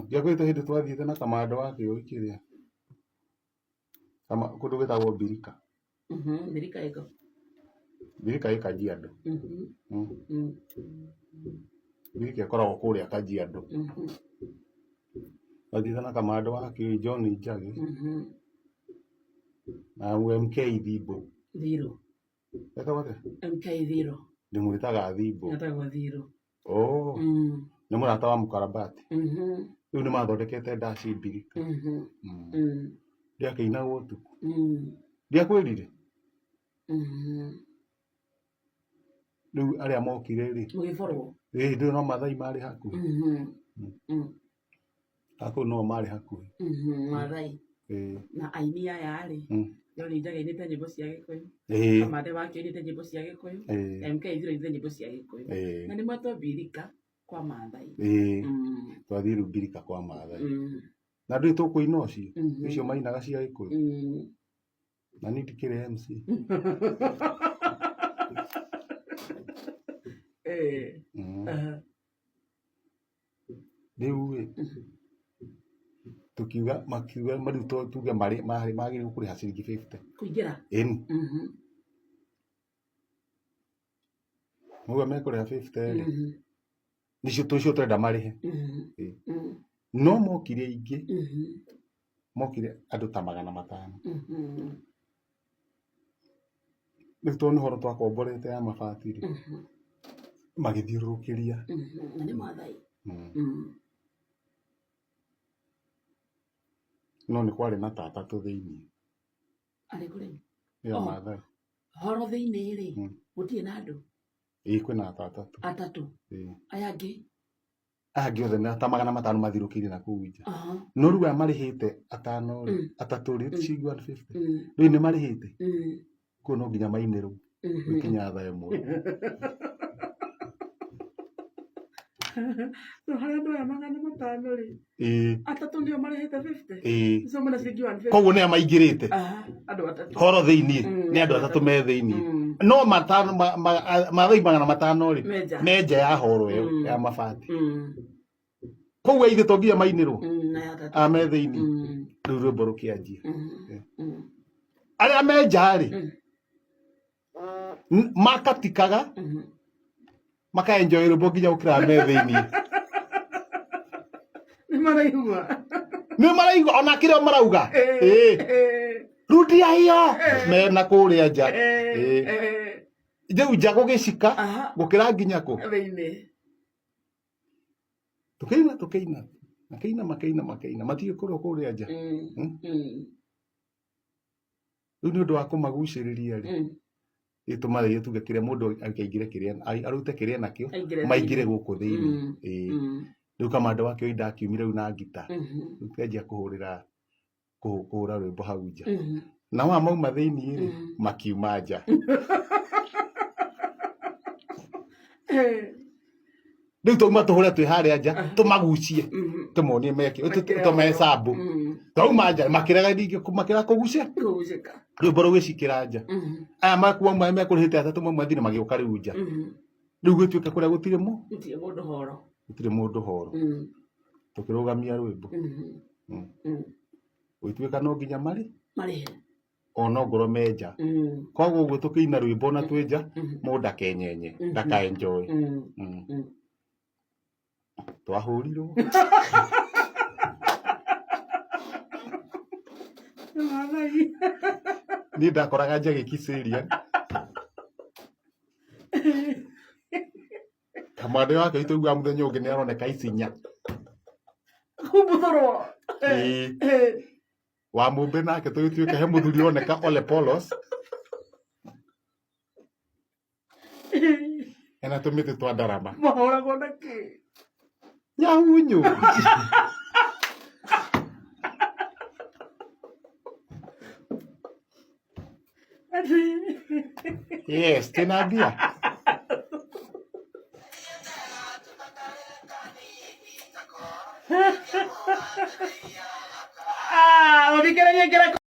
Ndiakwĩrĩte hĩndĩ twathiĩte na kamando wa kĩũi kĩrĩa kũndũ gwĩtagwo Mbirika. Mbirika ĩko. Mbirika ĩ Kajiado. Mbirika ĩkoragwo kũrĩa Kajiado. Twathiĩte na kamando wa kĩũi John Njagi na MK Thimbo. Thiro. Etagwo atĩa? MK Thiro. Ndĩmwĩtaga Thimbo. Etagwo Thiro. Oh. Nĩ mũrata wa mũkarabati. Rĩu nĩ mathondekete ndaci Mbirika. Ndiakĩinagwo ũtukũ. Ndiakwĩrire? Rĩu arĩa mokire rĩ. Mũgĩborwo. Ĩĩ ndũĩ no Mathai marĩ hakuhĩ. Akũyũ no marĩ hakuhĩ. Mathai. Ĩĩ. Na aini aya rĩ, John Njagi ainĩte nyĩmbo cia Gĩkũyũ. Ĩĩ. Kamande wake ainĩte nyĩmbo cia Gĩkũyũ. Ĩĩ. MK Thiro ainĩte nyĩmbo cia Gĩkũyũ. Ĩĩ. Na nĩ mwetwo Mbirika kwa Mathai. Ĩĩ. Twathiĩ rĩu Mbirika kwa Mathai. Na ndũĩ tũkũina ũcio? Ũcio mainaga cia Gĩkũyũ. Na niĩ ndikĩrĩ MC. Rĩu ĩ, tũkiuga makiuga rĩu tuge marĩ magĩrĩirwo kũrĩha ciringi 50. Kũingĩra? Ĩni. Mauga mekũrĩha 50 rĩ, nĩcio tũcio tũrenda marĩhe. Ĩĩ. No mokire aingĩ, mokire andũ ta 500. Rĩu tondũ nĩ horo twakomborete ya mabati rĩ, magĩthiũrũrũkĩria. Na nĩ Maathai. No nĩ kwarĩ na tata tũ thĩiniĩ. Arĩkũ rĩu? Ĩyo Oh. Maathai. Horo thĩiniĩ rĩ, gũtirĩ na andũ? Ĩĩ kwĩna atatũ. Atatũ. Ĩĩ. Aya angĩ? Aya angĩ othe ta 500 mathirũkĩirie na kũu nja. No rĩu aya marĩhĩte atano rĩ, atatũ rĩ, ciringi 150. Rĩu nĩ marĩhĩte. Kũu no nginya mainĩrwo. Gũkinya thaa 1. So harĩ andũ aya 500 rĩ, Ĩĩ. atatũ nĩo marĩhĩte 50? Ĩĩ. Icio mena ciringi 150. Koguo nĩ aya maingĩrĩte. Andũ atatũ. Horo thĩiniĩ nĩ andũ atatũ me thĩiniĩ. No matano Maathai 500 rĩ, Me nja. me nja ya horo ĩyo ya mabati. Koguo ithe to nginya mainĩrwo. Na ya atatũ. Aya me thĩiniĩ. Rĩu rwĩmbo rũkĩanjia. Arĩa me nja rĩ, makatikaga makaenjoy rwĩmbo nginya gũkĩra me thĩiniĩ. Nĩ maraigua. Nĩ maraigua ona kĩrĩa marauga. Ĩĩ. Rudia hiyo mena kũrĩa nja. Ĩĩ. Rĩu nja gũgĩcika gũkĩra nginya kũ? Thĩiniĩ. Tũkĩina tũkĩina makĩina makĩina makĩina matiũĩ kũrĩa kũrĩa nja. Rĩu nĩ ũndũ wa kũmagucĩrĩria rĩ, ĩtũmarerie tuge kĩrĩa mũndũ akaingĩre kĩrĩa arute kĩrĩa nakĩo Aingĩre maingĩre thĩinĩ. gũkũ thĩinĩ. Ĩĩ. Rĩu kamanda wake oinda akiumire rĩu na ngita. Rĩu kĩanjia kũhũrĩra kũhũra rwĩmbo hau nja. Nao aya mauma thĩinĩ rĩ, makiuma nja. Rĩu twauma tũhũre twĩ harĩa nja, tũmagucie, tũmonie meke, tũmehesabu. Twauma nja makĩrega ningĩ makĩrega kũgucia. Kũgucĩka. Rwĩmbo rũgĩcikĩra nja. Aya makuauma mekũrĩhĩte atatũ mauma thĩinĩ magĩũka rĩu nja. Rĩu gwĩtuĩka kũrĩa gũtirĩ mũ Gũtirĩ mũndũ horo. Gũtirĩ mũndũ horo. Tũkĩrũgamia rwĩmbo. Gũgĩtuĩka no nginya marĩ Marĩhe. Ona ongorwo me nja. Koguo ũguo tũkĩina rwĩmbo na twĩ nja, mũndũ ndakenyenye, ndaka enjoy. Twahũrirwo. Maathai. Niĩ ndakoraga Njagĩ Kiserian. Kamande wake itũiguaga mũthenya ũngĩ nĩ aroneka Isinya. Kumbuthũrwo. Ĩĩ. Wa Mũmbĩ nake tũgĩtuĩka he mũthuri oneka Ole Polos. Ena tũmĩtĩ twa ndarama. Mahũragwo na kĩ? Nyahunyu. Yes, twĩna mbia. Ah, ũthikĩrĩrie ngĩra.